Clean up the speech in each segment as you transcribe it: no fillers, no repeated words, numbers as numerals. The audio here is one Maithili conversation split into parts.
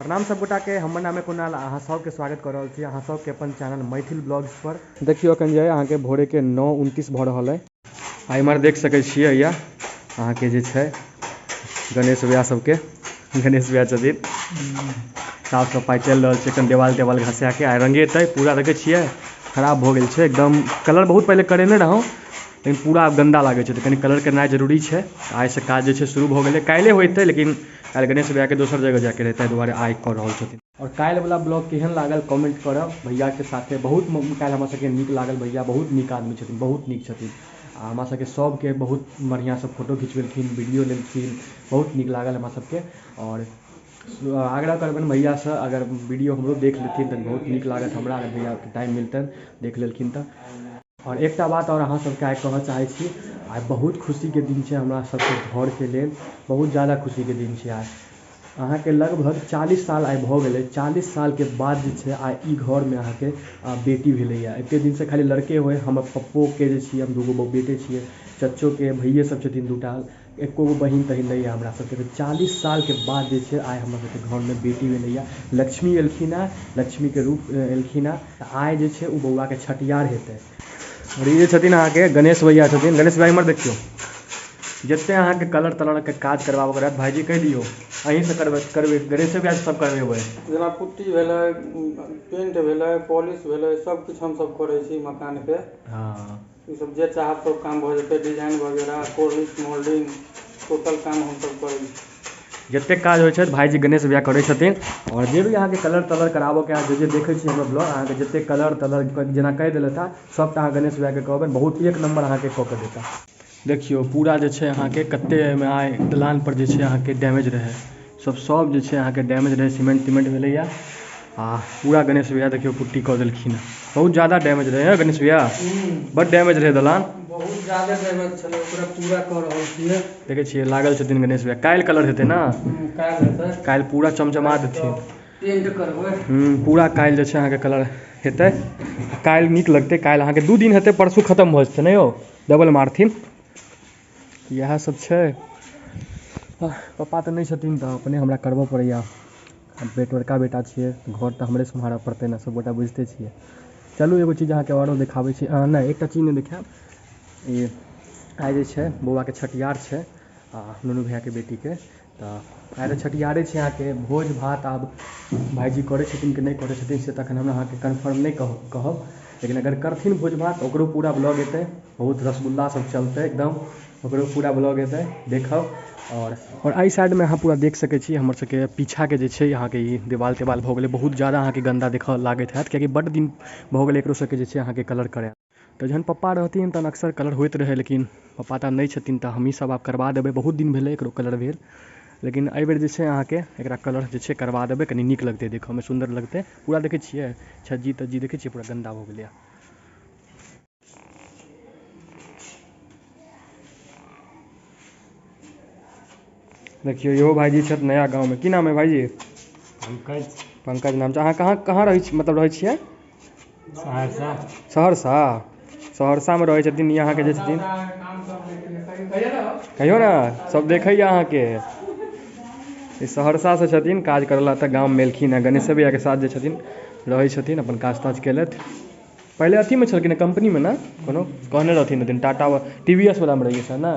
प्रणाम सब गोटा के, हमर नाम है कुणाल, अहाँ सबके स्वागत कर रहल छी अहाँ सबके अपन चैनल मैथिल ब्लॉग्स पर। देखियौ अखन जे अहाँके भोरे के 9:29 भऽ रहल है। आ इम्हर देख सकै छियै हैया अहाँके जे छै गणेश भैया सबके, गणेश भैया छथिन, साफ सफाइ चलि रहल छै, एखन देवाल तेवाल घसा के आ रंगेतै पूरा। देखै छियै खराब भऽ गेल छै एकदम, कलर बहुत पहिले करेने रहौं लेकिन पूरा आब गन्दा लागै छै, तऽ कनि कलर केनाइ जरूरी छै। आइसँ काज जे छै शुरू भऽ गेलै, काल्हि होइतै लेकिन काल्हि गणेश भैयाके दोसर जगह जाइके रहै, ताहि दुआरे आइ कऽ रहल छथिन। आओर काल्हिवला ब्लॉग केहन लागल कमेंट करब। भैयाके साथे बहुत काल्हि हमरा सबके नीक लागल, भैया बहुत नीक आदमी छथिन, बहुत नीक छथिन आ हमरा सबके सबके बहुत बढ़िआँसँ फोटो घिचबेलखिन, वीडियो लेलखिन, बहुत नीक लागल हमरा सबके। आओर आग्रह करबनि भैयासँ अगर वीडियो हमरो देख लेथिन तऽ बहुत नीक लागत हमरा, अगर भैयाके टाइम मिलतनि देख लेलखिन तऽ। आओर एकटा बात आओर अहाँ सबके आइ कहऽ चाहै छी, आइ बहुत खुशीके दिन छै हमरा सबके घरके लेल, बहुत ज्यादा खुशीके दिन छै आइ। अहाँके लगभग 40 साल आइ भऽ गेलै, 40 सालके बाद जे छै आइ ई घरमे अहाँके बेटी भेलैए। एते दिनसँ खाली लड़के होइ, हमर पप्पोके जे छियै हम दूगो बेटे छियै, चच्चोके भैये सब छथिन दूटा, एको गो बहिन तहिन नहि यऽ हमरा सबके। तऽ 40 सालके बाद जे छै आइ हमरा सबके घरमे बेटी भेलैए, लक्ष्मी एलखिन हेँ, लक्ष्मीके रूप एलखिन हेँ। तऽ आइ जे छै ओ बौआके छठियार हेतै। आओर ई जे छथिन अहाँके गणेश भैया छथिन, गणेश भैया इम्हर देखियौ, जते अहाँके कलर तलरके काज करबाबऽके रहत भाइजी कहि दियौ, अहीँसँ करबै करबै, गणेशे भैयासँ सब करबेबै। जेना पुट्टी भेलै, पेंट भेलै, पॉलिश भेलै, सब किछु हमसब करै छी मकानके। हँ, ई सब जे चाहब सब काम भऽ जेतै, डिजाइन वगैरह, कोर्निश, मोल्डिंग, टोटल काम हमसब करै छी। जतेक काज होइ छै भाइजी गणेश भैया करै छथिन। आओर जे भी अहाँके कलर तलर कराबऽके अहाँ जे जे देखै छी हमर ब्लॉग, अहाँके जतेक कलर तलर जेना कहि देलथि हँ सबटा अहाँ गणेश भैयाके कहबनि, बहुत एक नम्बर अहाँके कऽ के देता। देखियौ पूरा जे छै अहाँके कते एहिमे आइ दलानपर जे छै अहाँके डैमेज रहै, सब सब जे छै अहाँके डैमेज रहै, सीमेंट तीमेंट भेलैए आ पूरा गणेश भैया देखियौ पुट्टी कऽ देलखिन हँ। बहुत ज्यादा डैमेज रहै हँ गणेश भैया, बड डैमेज रहै दलान, बहुत ज्यादा डैमेज छलै, ओकरा पूरा कऽ रहल छियै। देखै छियै लागल छथिन गणेश भैया। काल्हि कलर हेतै ने? काल्हि हेतै, काल्हि पूरा चमचमा देथिन, पेंट करबै। पूरा काल्हि जे छै अहाँके कलर हेतै, काल्हि नीक लगतै। काल्हि अहाँके 2 दिन हेतै, परसू खतम भऽ जेतै ने यौ, डबल मारथिन। इएह सब छै। पप्पा तऽ नहि छथिन तऽ अपने हमरा करबऽ पड़ैए, बड़का बेटा छियै, घर तऽ हमरे सम्हारऽ पड़तै ने, सबगोटा बुझिते छियै। चलू एगो चीज अहाँके आओरो देखाबै छी, नहि एकटा चीज नहि देखायब। ई आइ जे छै बौआके छठियार छै आ नुनू भैयाके बेटीके, तऽ आइ तऽ छठियारे छै अहाँके। भोज भात आब भाइजी करै छथिन कि नहि करै छथिन से तऽ एखन हम अहाँके कन्फर्म नहि कहब, लेकिन अगर करथिन भोज भात ओकरो पूरा ब्लॉग एतै, बहुत रसगुल्ला सब चलतै एकदम, ओकरो पूरा ब्लॉग एतै, देखब। आओर एहि साइडमे अहाँ पूरा देख सकै छी हमर सबके पीछाके जे छै अहाँके ई देवाल तेवाल भऽ गेलै, बहुत ज्यादा अहाँके गन्दा देखऽ लागैत हैत, कियाकि बड्ड दिन भऽ गेलै एकरो सबके जे छै अहाँके कलर करायल। तऽ जहन पप्पा रहथिन तहन अक्सर कलर होइत रहै, लेकिन पप्पा तऽ नहि छथिन तऽ हमहीँ सब आब करबा देबै। बहुत दिन भेलै एकरो कलर भेल, लेकिन एहिबेर जे छै अहाँके एकरा कलर जे छै करबा देबै, कनि नीक लगतै देखऽमे, सुन्दर लगतै। पूरा देखै छियै छज्जी तज्जी देखै छियै पूरा गन्दा भऽ गेलैए। देखियौ इहो भाइजी छथि नया गाँवमे। की नाम है भाइजी? पंकज। पंकज नाम छै। अहाँ कहाँ कहाँ रहै छी, मतलब रहै छियै? सहरसा। सहरसा, सहरसामे रहै छथिन ई अहाँके जे छथिन। कहियौ ने, सब देखैए अहाँके। ई सहरसासँ छथिन, काज करऽ लए तऽ गाममे एलखिन हँ, गणेशे भैयाके साथ जे छथिन रहै छथिन, अपन काज ताज केलथि। पहिले अथीमे छलखिन हँ कम्पनीमे ने, कोनो कहने रहथिन एक दिन टाटा TVS वलामे रहियै सर ने।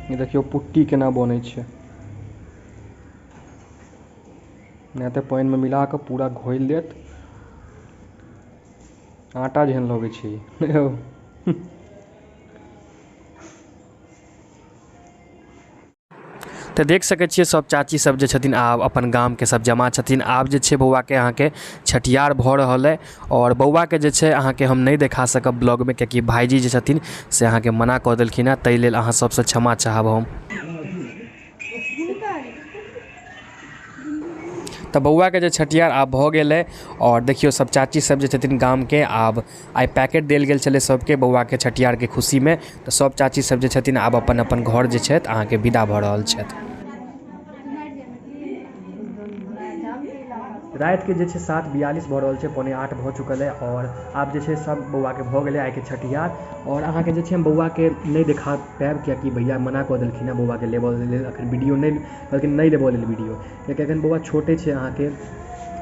ई देखियौ पुट्टी केना बनै छै, नहि तऽ पानिमे मिला कऽ पूरा घोलि देत, आटा जेहन लगै छै यौ। तऽ देख सकै छियै सब चाची सब जे छथिन आब अपन गामके सब जमा छथिन। आब जे छै बौआके अहाँके छठियार भऽ रहल अइ आओर बौआके जे छै अहाँके हम नहि देखा सकब ब्लॉगमे, कियाकि भाइजी जे छथिन से अहाँके मना कऽ देलखिन हँ, ताहि लेल अहाँ सबसँ क्षमा चाहब हम। तऽ बौआके जे छठियार आब भऽ गेलै आओर देखियौ सब चाची सब जे छथिन गामके आब आइ पैकेट देल गेल छलै सबके बौआके छठियारके खुशीमे, तऽ सब चाची सब जे छथिन आब अपन अपन घर जे छथि अहाँके विदा भऽ रहल छथि। रातिके जे छै 7:42 भऽ रहल छै, 7:45 भऽ चुकल अइ। आओर आब जे छै सब बौआके भऽ गेलै आइके छठिहार। आओर अहाँके जे छै हम बौआके नहि देखा पायब, कियाकि भैया मना कऽ देलखिन हेँ बौआके लेबऽ लेल एखन वीडियो नहि कहलखिन, नहि लेबऽ लेल वीडियो, कियाकि एखन बौआ छोटे छै अहाँके,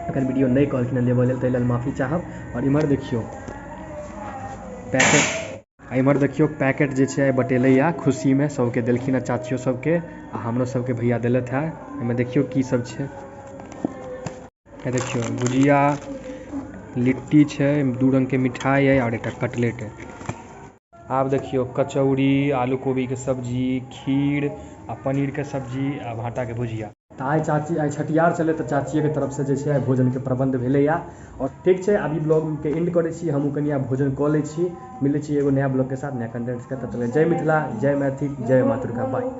एखन वीडियो नहि कहलखिन हेँ लेबऽ लेल, ताहि लेल माफी चाहब। आओर इम्हर देखियौ पैकेट, आ इम्हर देखियौ पैकेट जे छै बटेलैया खुशीमे, सबके देलखिन हेँ, चाचियो सबके आ हमरो सबके भैया देलथि हेँ। एहिमे देखियौ की सब छै, देखियौ भुजिया, लिट्टी छै, 2 रङ्गके मिठाइ अइ आओर एकटा कटलेट अइ। आब देखियौ कचौड़ी, आलू कोबीके सब्जी, खीर आ पनीरके सब्जी आ भाटाके भुजिया। तऽ आइ चाची, आइ छठिहार छलै तऽ चाचिएके तरफसँ जे छै आइ भोजनके प्रबन्ध भेलैया। आओर ठीक छै, आब ई ब्लॉगके एंड करै छी, हमहूँ कनि आब भोजन कऽ लै छी। मिलै छी एगो नया ब्लॉगके साथ, नया कंटेंट्सके। तब तक जय मिथिला, जय मैथिल, जय माँ दुर्गा, बाय।